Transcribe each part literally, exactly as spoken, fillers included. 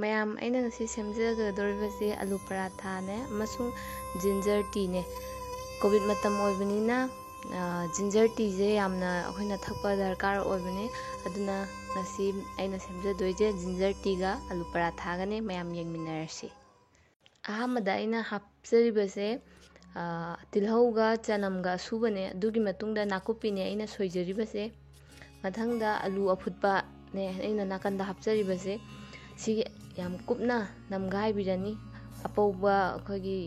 ꯃꯌꯥꯝ, ꯑꯩꯅ ꯉꯁꯤ ꯁꯦꯝꯖꯒꯗꯧꯔꯤꯕꯁꯦ ꯑꯂꯨ ꯄꯔꯥꯊꯥꯅꯦ ꯑꯃꯁꯨꯡ ꯖꯤꯟꯖꯔ ꯇꯤꯅꯦ꯫ ꯀꯣꯚꯤꯗ ꯃꯇꯝ ꯑꯣꯏꯕꯅꯤꯅ, ꯑ, ꯖꯤꯟꯖꯔ ꯇꯤꯁꯦ ꯌꯥꯝꯅ ꯑꯩꯈꯣꯏꯅ ꯊꯛꯄ ꯗꯔꯀꯥꯔ ꯑꯣꯏꯕꯅꯤ꯫ ꯑꯗꯨꯅ ꯉꯁꯤ ꯑꯩꯅ ꯁꯦꯝꯖꯗꯣꯏꯁꯦ ꯖꯤꯟꯖꯔ ꯇꯤꯒ ꯑꯂꯨ ꯄꯔꯥꯊꯥꯒꯅꯦ꯫ ꯃꯌꯥꯝ ꯌꯦꯡꯃꯤꯟꯅꯔꯁꯤ꯫ ꯑꯍꯥꯟꯕꯗ ꯑꯩꯅ ꯍꯥꯞꯆꯔꯤꯕꯁꯦ, ꯑ, ꯇꯤꯜꯍꯧꯒ ꯆꯅꯝꯒ ꯑꯁꯨꯕꯅꯦ꯫ ꯑꯗꯨꯒꯤ ꯃꯇꯨꯡꯗ ꯅꯥꯀꯨꯞꯄꯤꯅꯦ ꯑꯩꯅ ꯁꯣꯏꯖꯔꯤꯕꯁꯦ꯫ ꯃꯊꯪꯗ ꯑꯂꯨ ꯑꯐꯨꯠꯄꯅꯦ ꯑꯩꯅ ꯅꯥꯀꯟꯗ ꯍꯥꯞꯆꯔꯤꯕꯁꯦ꯫ ꯁꯤ ꯌꯥꯝ ꯀꯨꯞꯅ ꯅꯝꯒꯥꯏꯕꯤꯔꯅꯤ꯫ ꯑꯄꯧꯕ ꯑꯩꯈꯣꯏꯒꯤ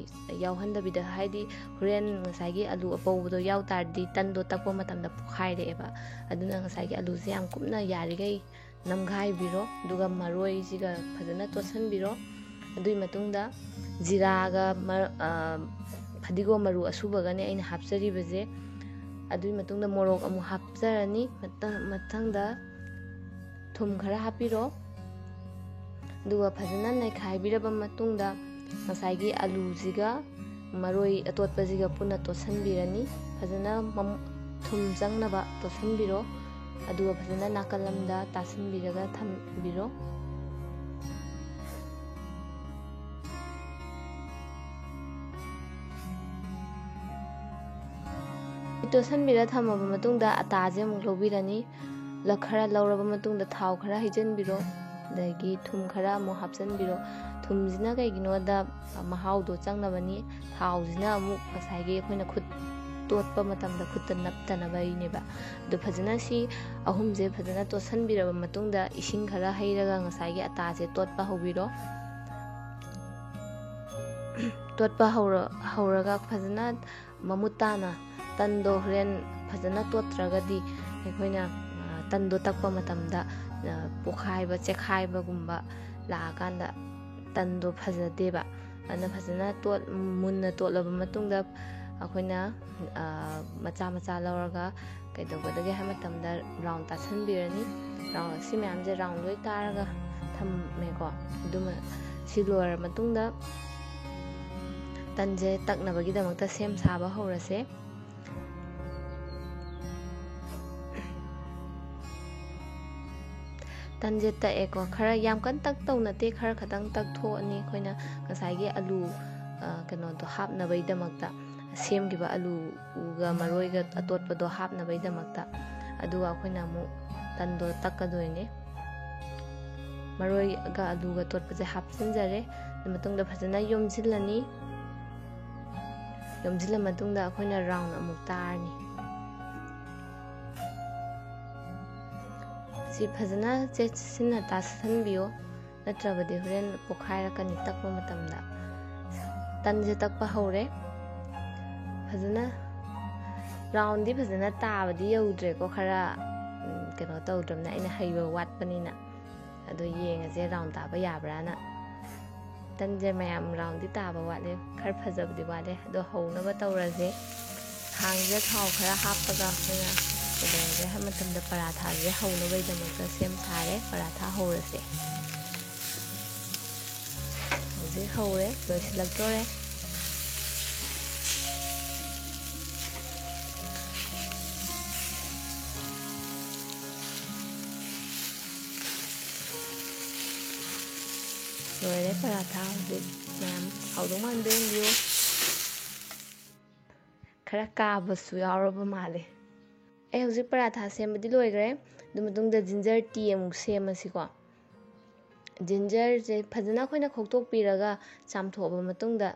ꯌꯥꯎꯍꯟꯗꯕꯤꯗ, ꯍꯥꯏꯗꯤ ꯍꯣꯔꯦꯟ ꯉꯁꯥꯏꯒꯤ ꯑꯂꯨ ꯑꯄꯧꯕꯗꯣ ꯌꯥꯎ ꯇꯥꯔꯗꯤ ꯇꯟꯗꯣ ꯇꯛꯄ ꯃꯇꯝꯗ ꯄꯣꯈꯥꯏꯔꯛꯑꯦꯕ꯫ ꯑꯗꯨꯅ ꯉꯁꯥꯏꯒꯤ ꯑꯂꯨꯁꯦ ꯌꯥꯝ ꯀꯨꯞꯅ ꯌꯥꯔꯤꯈꯩ ꯅꯝꯒꯥꯏꯕꯤꯔꯣ꯫ ꯑꯗꯨꯒ ꯃꯔꯣꯏꯁꯤꯒ ꯐꯖꯅ ꯇꯣꯠꯁꯟꯕꯤꯔꯣ꯫ ꯑꯗꯨꯒꯤ ꯃꯇꯨꯡꯗ ꯖꯤꯔꯥꯒ ꯃ-, ꯑ, ꯐꯗꯤꯒꯣꯝ ꯃꯔꯨ ꯑꯁꯨꯕꯒꯅꯦ ꯑꯩꯅ ꯍꯥꯞꯆꯔꯤꯕꯁꯦ꯫ ꯑꯗꯨꯒꯤ ꯃꯇꯨꯡꯗ ꯃꯣꯔꯣꯛ ꯑꯃꯨꯛ ꯍꯥꯞꯆꯔꯅꯤ꯫ ꯃꯊꯪ-, ꯃꯊꯪꯗ ꯊꯨꯝ ꯈꯔ ꯍꯥꯞꯄꯤꯔꯣ꯫ ꯑꯗꯨꯒ ꯐꯖꯅ ꯅꯩꯈꯥꯏꯕꯤꯔꯕ ꯃꯇꯨꯡꯗ ꯉꯁꯥꯏꯒꯤ ꯑꯂꯨꯁꯤꯒ ꯃꯔꯣꯏ ꯑꯇꯣꯠꯄꯁꯤꯒ ꯄꯨꯟꯅ ꯇꯣꯠꯁꯟꯕꯤꯔꯅꯤ꯫ ꯐꯖꯅ ꯃꯝ-, ꯊꯨꯝ ꯆꯪꯅꯕ ꯇꯣꯠꯁꯟꯕꯤꯔꯣ꯫ ꯑꯗꯨꯒ ꯐꯖꯅ ꯅꯥꯀꯜ ꯑꯃꯗ ꯇꯥꯁꯟꯕꯤꯔꯒ ꯊꯝꯕꯤꯔꯣ꯫ ꯇꯣꯠꯁꯟꯕꯤꯔ ꯊꯝꯃꯕ ꯃꯇꯨꯡꯗ ꯑꯇꯥꯁꯦ ꯑꯃꯨꯛ ꯂꯧꯕꯤꯔꯅꯤ꯫ ꯂ-, ꯈꯔ ꯂꯧꯔꯕ ꯃꯇꯨꯡꯗ ꯊꯥꯎ ꯈꯔ ꯍꯩꯖꯤꯟꯕꯤꯔꯣ꯫ ꯑꯗꯒꯤ ꯊꯨꯝ ꯈꯔ ꯑꯃꯨꯛ ꯍꯥꯞꯆꯤꯟꯕꯤꯔꯣ꯫ ꯊꯨꯝꯁꯤꯅ ꯀꯩꯒꯤꯅꯣꯗ ꯃꯍꯥꯎꯗꯣ ꯆꯪꯅꯕꯅꯤ꯫ ꯊꯥꯎꯁꯤꯅ ꯑꯃꯨꯛ ꯉꯁꯥꯏꯒꯤ ꯑꯩꯈꯣꯏꯅ ꯈꯨꯠ ꯇꯣꯠꯄ ꯃꯇꯝꯗ ꯈꯨꯠꯇ ꯅꯞꯇꯅꯕꯒꯤꯅꯦꯕ꯫ ꯑꯗꯨ ꯐꯖꯅ ꯁꯤ ꯑꯍꯨꯝꯁꯦ ꯐꯖꯅ ꯇꯣꯠꯁꯟꯕꯤꯔꯕ ꯃꯇꯨꯡꯗ ꯏꯁꯤꯡ ꯈꯔ ꯍꯩꯔꯒ ꯉꯁꯥꯏꯒꯤ ꯑꯇꯥꯁꯦ ꯇꯣꯠꯄ ꯍꯧꯕꯤꯔꯣ꯫ ꯇꯣꯠꯄ ꯍꯧꯔ-, ꯍꯧꯔꯒ ꯐꯖꯅ ꯃꯃꯨꯠ ꯇꯥꯅ ꯇꯟꯗꯣ ꯍꯣꯔꯦꯟ ꯐꯖꯅ ꯇꯣꯠꯇ꯭ꯔꯒꯗꯤ ꯑꯩꯈꯣꯏꯅ, ꯑ, ꯇꯟꯗꯣ ꯇꯛꯄ ꯃꯇꯝꯗ, ꯑ, ꯄꯣꯈꯥꯏꯕ, ꯆꯦꯈꯥꯏꯕꯒꯨꯝꯕ ꯂꯥꯛꯑꯀꯥꯟꯗ ꯇꯟꯗꯣ ꯐꯖꯗꯦꯕ꯫ ꯑꯗꯨꯅ ꯐꯖꯅ ꯇꯣꯠ-, ꯃꯨꯟꯅ ꯇꯣꯠꯂꯕ ꯃꯇꯨꯡꯗ ꯑꯩꯈꯣꯏꯅ, ꯑ, ꯃꯆꯥ ꯃꯆꯥ ꯂꯧꯔꯒ ꯀꯩꯗꯧꯒꯗꯒꯦ ꯍꯥꯏꯕ ꯃꯇꯝꯗ ꯔꯥꯎꯟ ꯇꯥꯁꯟꯕꯤꯔꯅꯤ꯫ ꯔꯥꯎꯟ, ꯁꯤ ꯃꯌꯥꯝꯁꯦ ꯔꯥꯎꯟ ꯂꯣꯏ ꯇꯥꯔꯒ ꯊꯝꯃꯦꯀꯣ꯫ ꯑꯗꯨꯃ, ꯁꯤ ꯂꯣꯏꯔ ꯃꯇꯨꯡꯗ ꯇꯟꯁꯦ ꯇꯛꯅꯕꯒꯤꯗꯃꯛꯇ ꯁꯦꯝ ꯁꯥꯕ ꯍꯧꯔꯁꯦ꯫ ꯇꯟꯁꯦ ꯇꯛꯑꯦꯀꯣ꯫ ꯈꯔ ꯌꯥꯝ ꯀꯟꯅ ꯇꯛꯇꯧ ꯅꯠꯇꯦ, ꯈꯔ ꯈꯛꯇꯪ ꯇꯛꯊꯣꯛꯑꯅꯤ ꯑꯩꯈꯣꯏꯅ ꯉꯁꯥꯏꯒꯤ ꯑꯂꯨ, ꯑ, ꯀꯩꯅꯣꯗꯣ ꯍꯥꯞꯅꯕꯒꯤꯗꯃꯛꯇ, ꯁꯦꯝꯈꯤꯕ ꯑꯂꯨꯒ ꯃꯔꯣꯏꯒ ꯑꯇꯣꯠꯄꯗꯣ ꯍꯥꯞꯅꯕꯒꯤꯗꯃꯛꯇ꯫ ꯑꯗꯨꯒ ꯑꯩꯈꯣꯏꯅ ꯑꯃꯨꯛ ꯇꯟꯗꯣ ꯇꯛꯀꯗꯣꯏꯅꯦ꯫ ꯃꯔꯣꯏꯒ ꯑꯂꯨꯒ ꯇꯣꯠꯄꯁꯦ ꯍꯥꯞꯆꯤꯟꯖꯔꯦ꯫ ꯑꯗꯨ ꯃꯇꯨꯡꯗ ꯐꯖꯅ ꯌꯣꯝꯁꯤꯜꯂꯅꯤ꯫ ꯌꯣꯝꯁꯤꯜꯂ ꯃꯇꯨꯡꯗ ꯑꯩꯈꯣꯏꯅ ꯔꯥꯎꯟ ꯑꯃꯨꯛ ꯇꯥꯔꯅꯤ꯫ ꯁꯤ ꯐꯖꯅ ꯆꯦꯠꯁꯤꯟꯅ ꯇꯥꯁꯟꯕꯤꯌꯣ, ꯅꯠꯇ꯭ꯔꯕꯗꯤ ꯍꯣꯔꯦꯟ ꯄꯣꯈꯥꯏꯔꯛꯀꯅꯤ ꯇꯛꯄ ꯃꯇꯝꯗ꯫ ꯇꯟꯁꯦ ꯇꯛꯄ ꯍꯧꯔꯦ꯫ ꯐꯖꯅ ꯔꯥꯎꯟꯗꯤ ꯐꯖꯅ ꯇꯥꯕꯗꯤ ꯌꯧꯗ꯭ꯔꯦꯀꯣ, ꯈꯔ, ꯎꯝ, ꯀꯩꯅꯣ ꯇꯧꯗ꯭ꯔꯕꯅꯤꯅ, ꯑꯩꯅ ꯍꯩꯕ ꯋꯥꯠꯄꯅꯤꯅ꯫ ꯑꯗꯣ ꯌꯦꯡꯉꯁꯦ ꯔꯥꯎꯟ ꯇꯥꯕ ꯌꯥꯕ꯭ꯔꯥꯅ꯫ ꯇꯟꯁꯦ ꯃꯌꯥꯝ ꯔꯥꯎꯟꯗꯤ ꯇꯥꯕ ꯋꯥꯠꯂꯦ, ꯈꯔ ꯐꯖꯕꯗꯤ ꯋꯥꯠꯂꯦ꯫ ꯑꯗꯣ ꯍꯧꯅꯕ ꯇꯧꯔꯁꯦ꯫ ꯈꯥꯡꯁꯤꯗ ꯊꯥꯎ ꯈꯔ ꯍꯥꯞꯄꯒ ꯑꯩꯈꯣꯏꯅ ꯀꯩꯗꯧꯔꯒꯦ ꯍꯥꯏꯕ ꯃꯇꯝꯗ ꯄꯔꯥꯊꯥꯁꯦ ꯍꯧꯅꯕꯒꯤꯗꯃꯛꯇ ꯁꯦꯝ ꯁꯥꯔꯦ꯫ ꯄꯔꯥꯊꯥ ꯍꯧꯔꯁꯦ꯫ ꯍꯧꯖꯤꯛ ꯍꯧꯔꯦ, ꯂꯣꯏꯁꯤꯜꯂꯛꯇꯣꯔꯦ꯫ ꯂꯣꯏꯔꯦ ꯄꯔꯥꯊꯥ꯫ ꯍꯧꯖꯤꯛ ꯃꯌꯥꯝ ꯍꯥꯎꯗꯧ ꯃꯥꯟꯕ ꯌꯦꯡꯕꯤꯌꯨ꯫ ꯈꯔ ꯀꯥꯕꯁꯨ ꯌꯥꯎꯔꯕ ꯃꯥꯜꯂꯦ꯫ ꯑꯩ ꯍꯧꯖꯤꯛ ꯄꯔꯥꯊꯥ ꯁꯦꯝꯕꯗꯤ ꯂꯣꯏꯈ꯭ꯔꯦ꯫ ꯑꯗꯨ ꯃꯇꯨꯡꯗ ꯖꯤꯟꯖꯔ ꯇꯤ ꯑꯃꯨꯛ ꯁꯦꯝꯃꯁꯤꯀꯣ꯫ ꯖꯤꯟꯖꯔꯁꯦ ꯐꯖꯅ ꯑꯩꯈꯣꯏꯅ ꯈꯣꯛꯇꯣꯛꯄꯤꯔꯒ ꯆꯥꯝꯊꯣꯛꯑꯕ ꯃꯇꯨꯡꯗ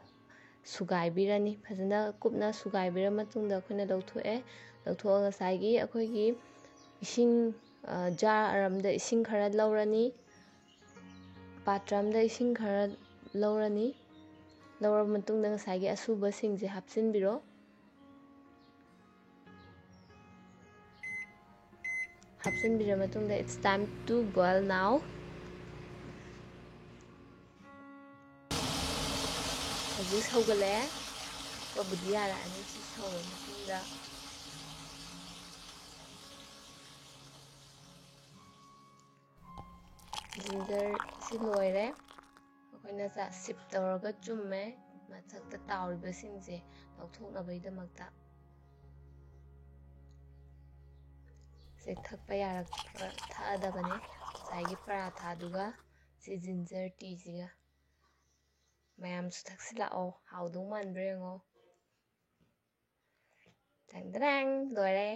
ꯁꯨꯒꯥꯏꯕꯤꯔꯅꯤ꯫ ꯐꯖꯅ ꯀꯨꯞꯅ ꯁꯨꯒꯥꯏꯕꯤꯔ ꯃꯇꯨꯡꯗ ꯑꯩꯈꯣꯏꯅ ꯂꯧꯊꯣꯛꯑꯦ꯫ ꯂꯧꯊꯣꯛꯑꯒ ꯉꯁꯥꯏꯒꯤ ꯑꯩꯈꯣꯏꯒꯤ ꯏꯁꯤꯡ, ꯑ, ꯖꯥꯔ ꯑꯃꯗ ꯏꯁꯤꯡ ꯈꯔ ꯂꯧꯔꯅꯤ꯫ ꯄꯥꯇ꯭ꯔ ꯑꯃꯗ ꯏꯁꯤꯡ ꯈꯔ ꯂꯧꯔꯅꯤ꯫ ꯂꯧꯔꯕ ꯃꯇꯨꯡꯗ ꯉꯁꯥꯏꯒꯤ ꯑꯁꯨꯕꯁꯤꯡꯁꯦ ꯍꯥꯞꯆꯤꯟꯕꯤꯔꯣ꯫ ꯍꯥꯞꯆꯤꯟꯕꯤꯔ ꯃꯇꯨꯡꯗ it's time to boil now꯫ ꯍꯧꯖꯤꯛ ꯁꯧꯒꯠꯂꯛꯑꯦ꯫ ꯀꯕꯨꯗꯤ ꯌꯥꯔꯛꯑꯅꯤ ꯁꯤ ꯁꯧꯔ ꯃꯇꯨꯡꯗ꯫ ꯖꯤꯟꯖꯔꯁꯤ ꯂꯣꯏꯔꯦ꯫ ꯑꯩꯈꯣꯏꯅ ꯆꯥ ꯁꯤꯞ ꯇꯧꯔꯒ ꯆꯨꯝꯃꯦ꯫ ꯃꯊꯛꯇ ꯇꯥꯎꯔꯤꯕꯁꯤꯡꯁꯦ ꯂꯧꯊꯣꯛꯅꯕꯒꯤꯗꯃꯛꯇ꯫ ꯁꯦ ꯊꯛꯄ ꯌꯥꯔꯛꯄ ꯊꯛꯑꯗꯕꯅꯦ꯫ ꯉꯁꯥꯏꯒꯤ ꯄꯔꯥꯊꯥꯗꯨꯒ ꯁꯤ ꯖꯤꯟꯖꯔ ꯇꯤꯁꯤꯒ꯫ ꯃꯌꯥꯝꯁꯨ ꯊꯛꯁꯤꯜꯂꯛꯑꯣ, ꯍꯥꯎꯗꯧ ꯃꯥꯟꯕ꯭ꯔꯥ ꯌꯦꯡꯉꯣ꯫ ꯇꯪ ꯇꯔꯪ, ꯂꯣꯏꯔꯦ꯫